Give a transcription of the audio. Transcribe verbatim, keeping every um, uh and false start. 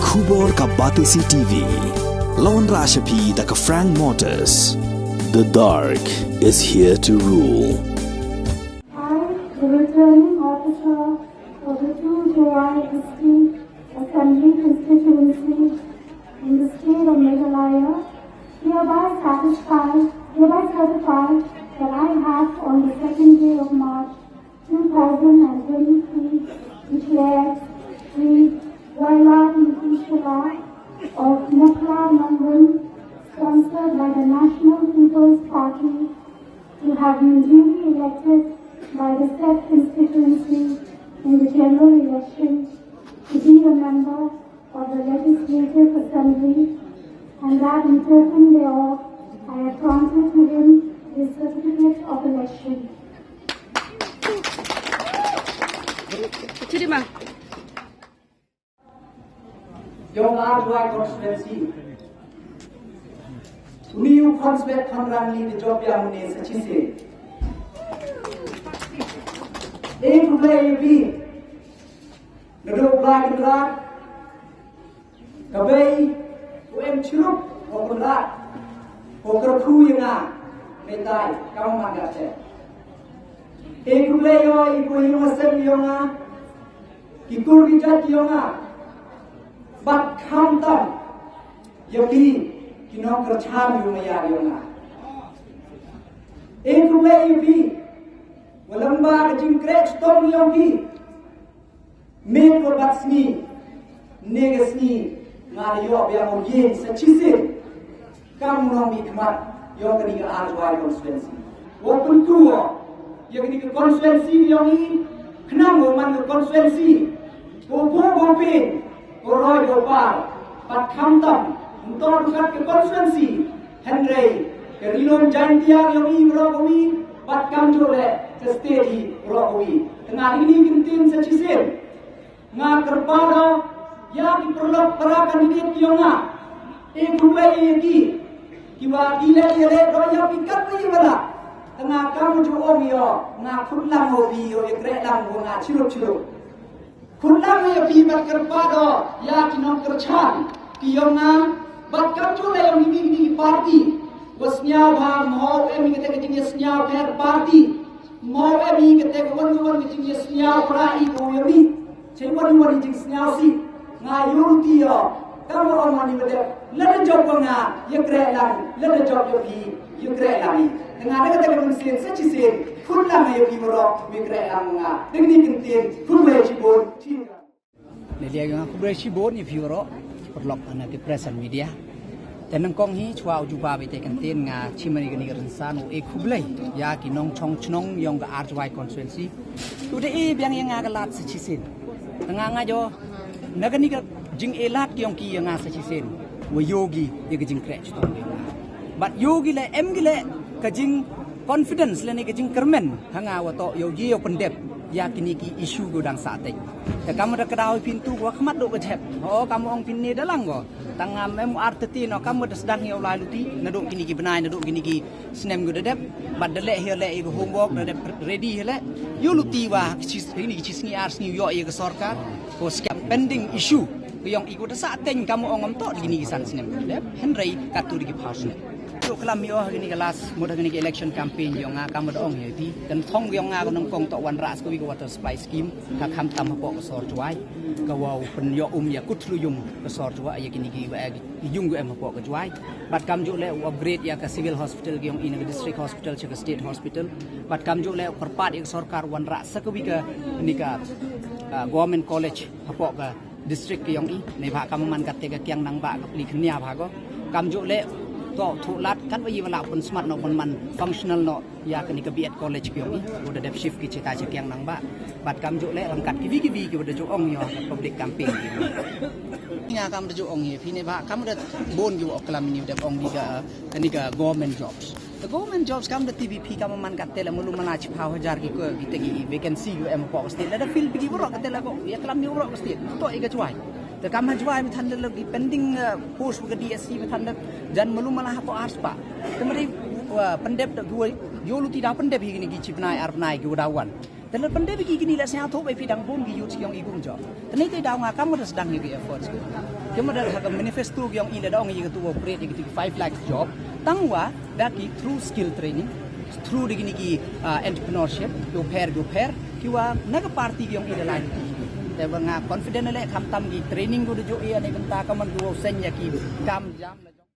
Khubor ka Batesi T V. Lawan Rashapi da ka Frank Motors. The dark is here to rule. I, the returning officer for the two Jowai District Assembly Constituency in the state of Meghalaya, hereby satisfy, hereby certify that I have, on the second day of March two thousand twenty-three, declared the Wailar Niti Shulla of Mukhla Nangbun, sponsored by the National People's Party, to have been duly elected by the said constituency in the general election to be a member of the Legislative Assembly, and that in token thereof I have granted to him the certificate of election. Jong ka Jowai constituency. Uni u constituency kham ran ni de job ya mune sa chise. E khublei ïa phi. Naduh u Blai Kynrad. Ka bei u em chirup ko Kynrad. Ko kyrkhu ïa nga. Mynta kam man ka te. E khublei ïa i ko ïa nga sem ïa nga. Ki kur ki jait ïa nga. Bad khamtam ïa phi ki nongkyrchan ïa nga ïa nga. E khublei ïa phi. Wat lem bad ka jingkhreh chitom ïa phi. Miet wat bad sngi. Ne ka sngi nga la ïoh biang u ïing sa chisien. Kam u nongmihkhmat ïa kane ka Jowai constituency. Wa pyntu ïa kane ka constituency ïa ngi khnang wa man ka constituency. Ko ko ko pin ko roi ko par. Bad khamtam nto dukat ka constituency. Hynrei ka Ri Lum Jaintia ïa ngi ro ko wi bad kamjuh le ka state hi ro ko wi. Tang ha kine ki kyntien sa chisien. Nga kyrpad ïa ki paralok para candidate ki ïong nga. E khublei ïa ki. Ki wa ki leh ïa leh ïa ki kat ïa wala. Tang ha kam ju ong ïa nga khut lang ïa phi ïa kreh lang ïa nga chirup chirup. Khut lang ïa phi bad kyrpad ïa ki nongkyrchan ki ïong nga bad kam ju leh ïa ki ki party. Wa sñiaw bha mo em ïa ka jingïasñiaw pher party. Mo em ïa kata ka wan ka wan ka jingsñiaw pra i ko ïa mi. Che wan wan jingsñiaw si. Nga ïoh ti ïa. Ka mo ong mani bade. Lada jop ko nga ïa kreh lang. Lada jop ïa phi ïa kreh lang. Nga da kata ka mynsiem sa chisien. Khun lang ïa phi mo ro ïa kreh lang nga. Ding ni kyntien. Khun ïa chibun. Chi. Nelia nga khublei shibun ïa phi waroh ki paralok na ki press and media. Te nyngkong hi chwa u jubab ïa te kyntien nga chim ïa kane ka rynsan u e khublei ïa ki nongchong chnong ïong ka Jowai constituency. U da e biang ïa nga ka lad sa chisien. Te nga nga jo na kane ka jing e lad ki ïong ki ïa nga sa chisien. Wa ïoh ki ïa ka jingkreh chitom ïa nga. Bad ïoh ki le em ki le ka jing confidence lane ka jingkyrmen ha nga wa toh ïoh ïoh pyndep ïa kine ki issue ko dang sah teng. Te kam da ka daw pyntu wa khmat do ka thep. Ho kam ong pynne da lang ko. Tang ngam em ar teti no kam da sdang ïoh lai luti na do kine ki bnai na do kine ki snem ko da dep. Bad da leh hi leh ïa ka homework da dep ready hi leh. Ïoh luti wa ki chi kine ki chi sngi ar sngi ïoh ïa ka sorkar. Ko skhem pending issue ko ïong i ko da sah teng kam ong am toh kine ki san snem ko da dep. Hynrei ka tu ki phaw snem. Ju klam ïa kane ka last mut ha kane ka election campaign ïong nga kam da ong ïa phi. Kan thong ïong nga ka nongkong toh wanrah sa kawi ka water supply scheme ka khamtam hapoh ka sor Jowai. Ka wa u pynïoh um ïa kut luyung ka sor Jowai ïa kine ki wa ïa yung em hapoh ka Jowai. Bad kamjuh le u upgrade ïa ka civil hospital ki ïong i na ka district hospital cha ka state hospital. Bad kamjuh le u kyrpad ïa ka sorkar wanrah sa kawi ka ni ka ah, government college hapoh ka district ki ïong i. Neibhah kam man kate ka kiang nang ba ka pli khnia bha ko. Kamjuh le toh thuh lad kat wa i wa la pynsmat noh pynman functional noh ïa kane ka B.Ed college ki ïong i. Ko da dep shift ki chita cha kiang nang ba. Bad kamjuh le ryngkat kiwi kiwi ki wa da ju ong ïa ka public campaign ki. Nga kam da ju ong ïa phi neibhah kam da bun ki wa klam ni dep ong ki ka kane ka government jobs. Ka government jobs kam da T V P kam man kate la mulu mala chiphaw hajar ki ko ki te ki vacancy ïu em hapoh ka state. Lada fill biki waroh kate la ko ïa klam ïa waroh ka state. Toh ïa ka Jowai. Te kam ha Jowai mi than da la ki pending uh, post ka D S C mi than da jan mulu mala hapoh arspah. Te mari uh, pyndep da ki wa ïoh luti da pyndep hi kini ki chi bnai ar bnai ki wa da wan. Te la pyndep hi kini la sñiawthuh ba phi dang bun ki youth ki ïong i kum jop. Te ni te daw nga kam da sdang ïa ki efforts ki. Te ma da ha ka manifesto ki ong i, lada ong i ka tu wa create ïa ki tu ki five lakh job, tang wa da ki through skill training, through da kini ki, ah, entrepreneurship, ki wa pher, ki wa pher, ki wa na ka party ki ong i da lai. Te wa nga confident leh, khamtam ki training ko da jooh i, ane bynta ka man ki wa seng ïa ki kam jam la jong.